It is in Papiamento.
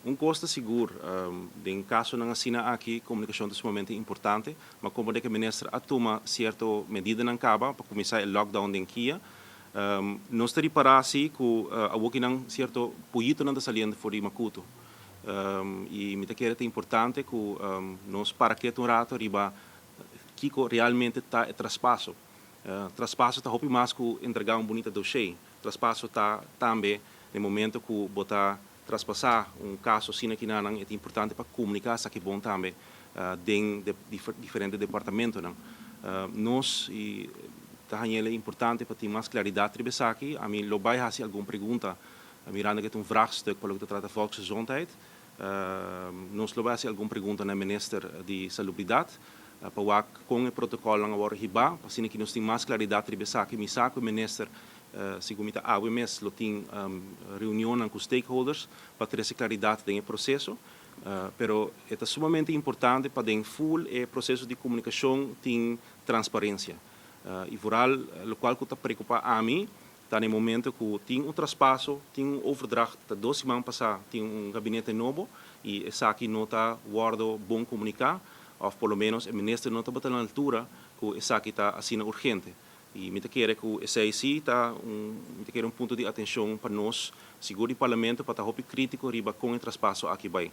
Un cos ta sigur, den casonan asina aki comunicacion ta sumamente importante, ma como de cu minister a tuma cierto medidanan caba pa cuminsa e lockdown den Kia, nos ta ripara si cu awokinan cierto puyitonan ta saliendo for di macuto. Y mi ta kere ta importante cu nos para keto un rato riba kico realmente ta e traspaso. Traspaso ta hopi mas cu entrega un bunita dossier. Traspaso ta tambe den momento cu bo ta traspasa un caso asina kinanan, e ta importante pa comunica esaki bon tambe den diferente departamentonan. Nos ta hañ'el importante pa tin mas claridad riba esaki. Ami lo bay haci algun pregunta mirando cu ta un vraagstuk pa loke ta trata volksgezondheid. Nos lo bay haci algun pregunta na minister di Salubridad pa wak con e protocolnan a wordo hiba, pa asina cu nos tin mas claridad riba esaki. Mi sa cu e minister, segun mi ta awe mes, lo tin reunionnan cu stakeholders pa trece claridad den e proceso. Pero e ta sumamente importante pa den full e proceso di comunicacion tin transparencia. Y vooral locual cu ta preocupa ami ta na e momento cu tin un traspaso, tin un overdracht, ta 2 siman pasa tin un gabinete nobo y esaki no ta wordo bon comunica, of por lo menos e minister no tabata na altura cu esaki ta asina urgente. Y mi ta kere cu esey si ta un, mi ta kere un punto di atencion pa nos, sigur di parlamento, pa ta hopi critico riba con e traspaso aki bay.